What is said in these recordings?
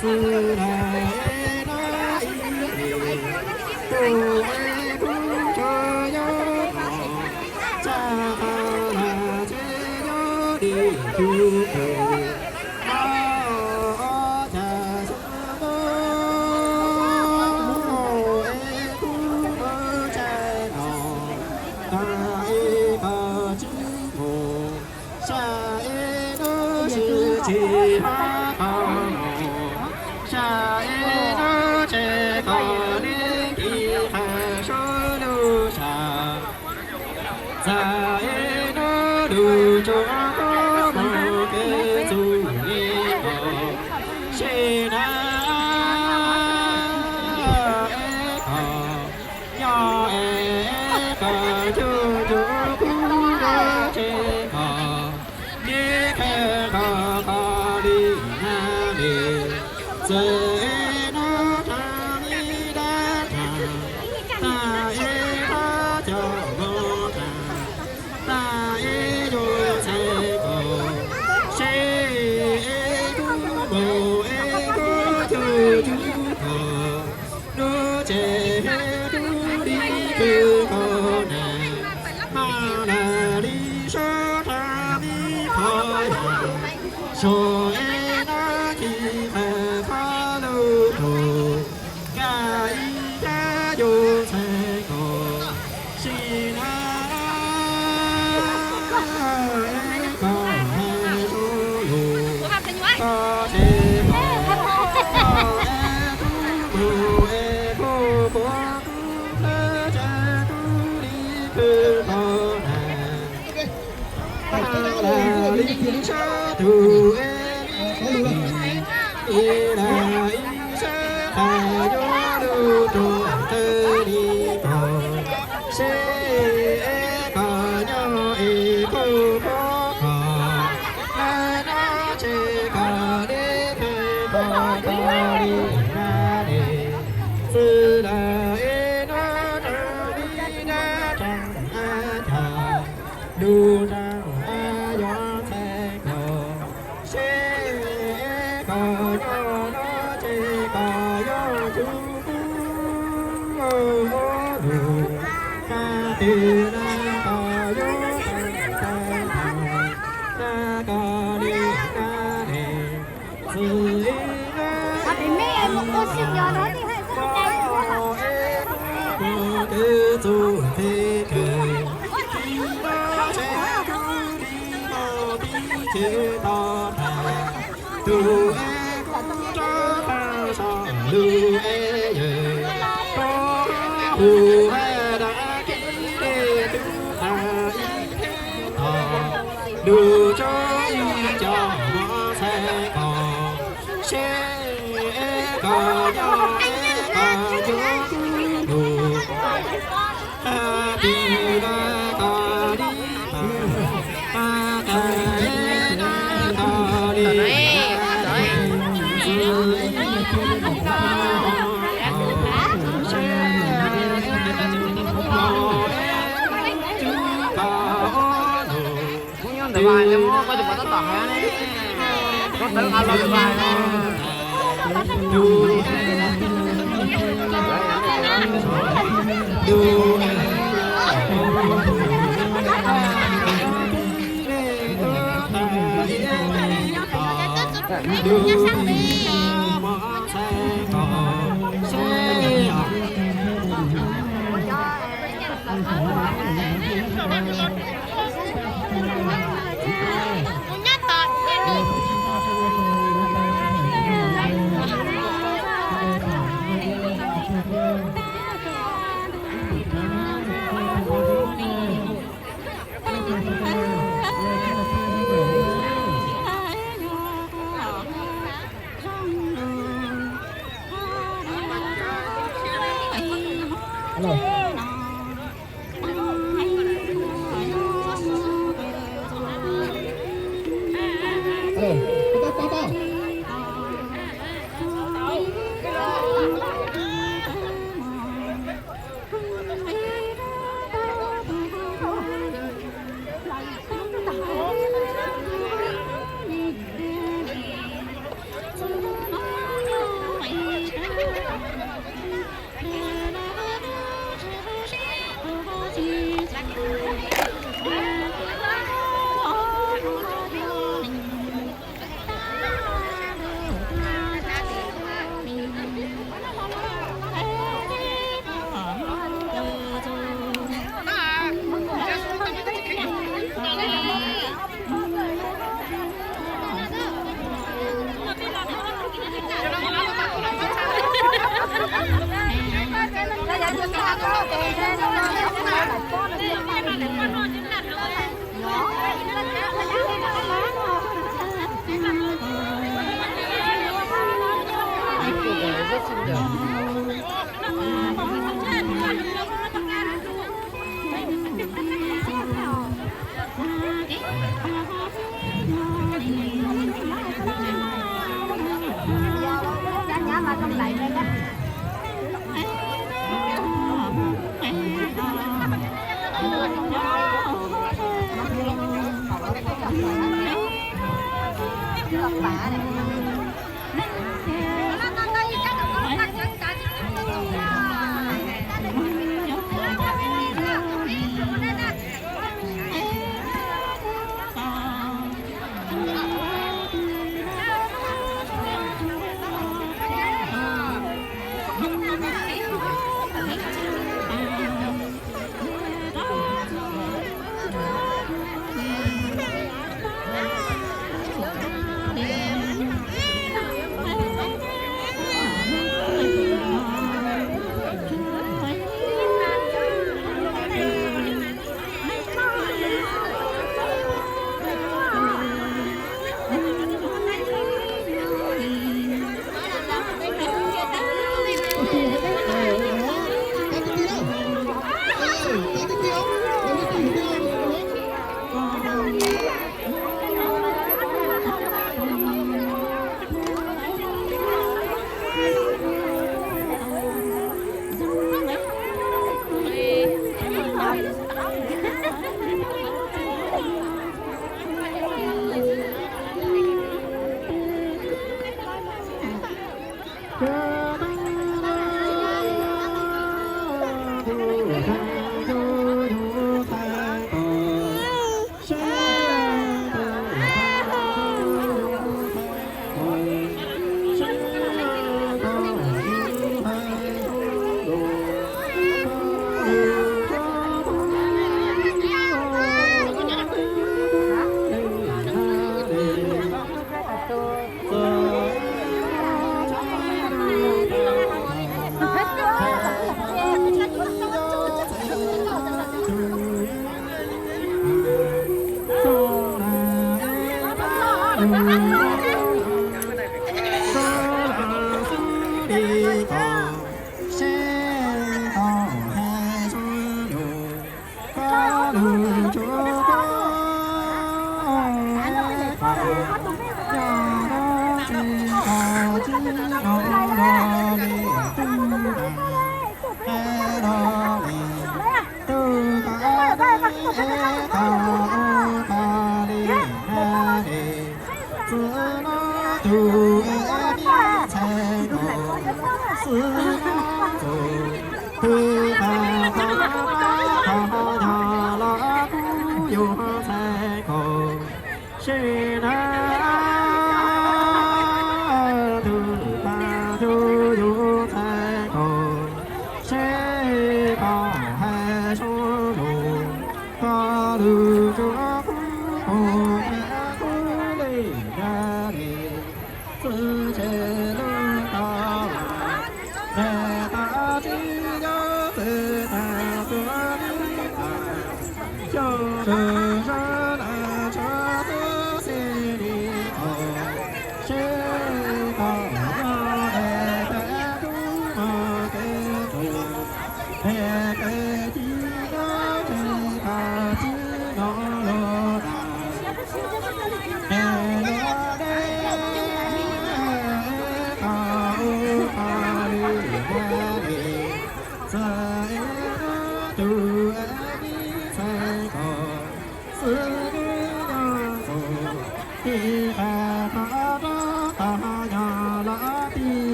txwv na es na ib nim, tus es kuv tsuas yuav mus, tsa qhov na tsev yuav dim tug kws no, ob cag xyoo es kuv tsa no, tag es koj tsis mus, sab es no tsis tsis hab koj mus, sab es no tsev koj li kis qha sab lub sab, txag es no lug tsuas koj mus kev txug li koj, seb na es koj nyob es koj cuj cuj kuv lub tsev koj, neb qhia koj koj li na li, txawm es no tag li Koj na, mas na li sab rab mi qhov yam, so es na ci qhov lub rau, ka ib yam yus txhais koj, sim na koj hais zoo lus, koj tsev koj, koj es tub mus es kuj puag kuv plab tsev kuv li khwv koj na. Li sab tus es li na ib sab qhov yuav lub rau tawg li koj, seb es koj nyob es kuj puag koj, na no tsev koj li khwv koj koj li na li, xwb lawm es no rau li na rau a cas. Lub rau a yog txhais koj, seb koj nyob no ces koj yuav tsum kuv lus, ka twg na koj yuav tau txhais koj, na koj li na li, xwb li na. Tus es kuv rov qab so lus es yawg rov hu has dab kiv dej tub has ib theb tod, lus tso ib co mov txhais koj, seb es koj nyob es koj yuav kuv lus, ha pis na koj li, ha ka es na koj li. Kuv nyob ntawm Vaj Hais li muab koj cov pov tab tom hais ne, koj tawv nqa los ntawm Vaj Hais no.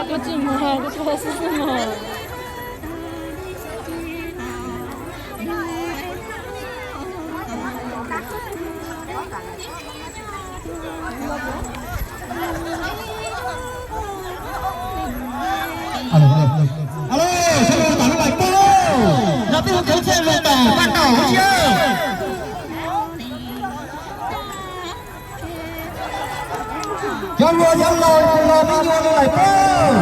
Koj tsis mus, koj tsis xub xub mus. Alo, sawv daws tom lub lais pog, yog twg hu kev txhiaj los tom paj kaum thiab. Cov hluas cov laus los me nyuam lub lais pog.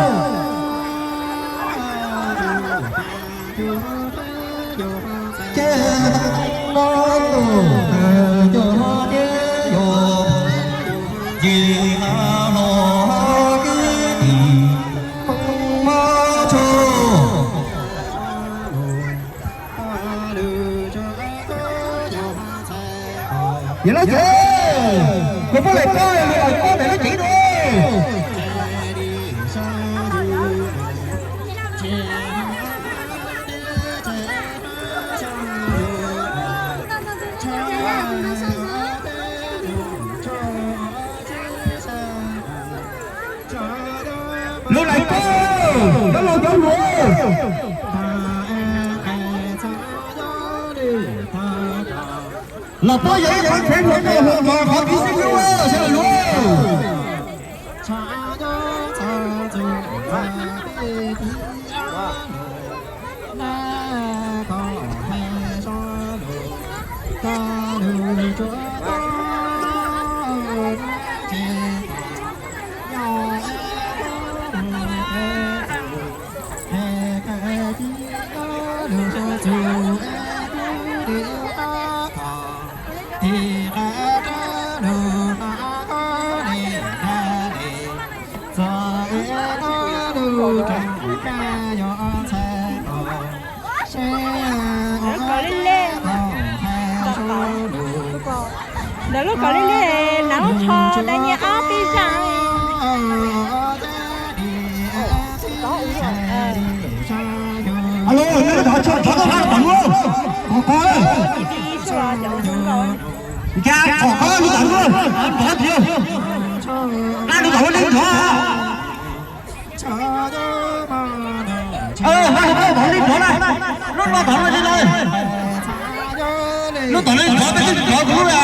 Ces no tus cov tiab yog ces hlo kwv tij phooj ywg txhua. Yog lub tsev, kuv pub lawv koj, lawv koj ntawm lub tsev no. Lub lais koj, cov laus cov hluas. Los pab yog ib yam li tsev hluas nkauj hluas nraug qhov kev sib hlub sawv daws yuav. Kom li le. Ntawm lub kom li le, nws lub tsho dai nyiaj ob peb zaj. Alo, lub tom tsho, tsho tau hab tom lub. Nkag tom koj lub tom lub, nrov tiag. Nab lub tom lub neeg nrov. Nab lub tom lub neeg nrov na. Lub no tom lub neeg nrov. Lub tom lub neeg nrov, peb twb nrov kuv lub na.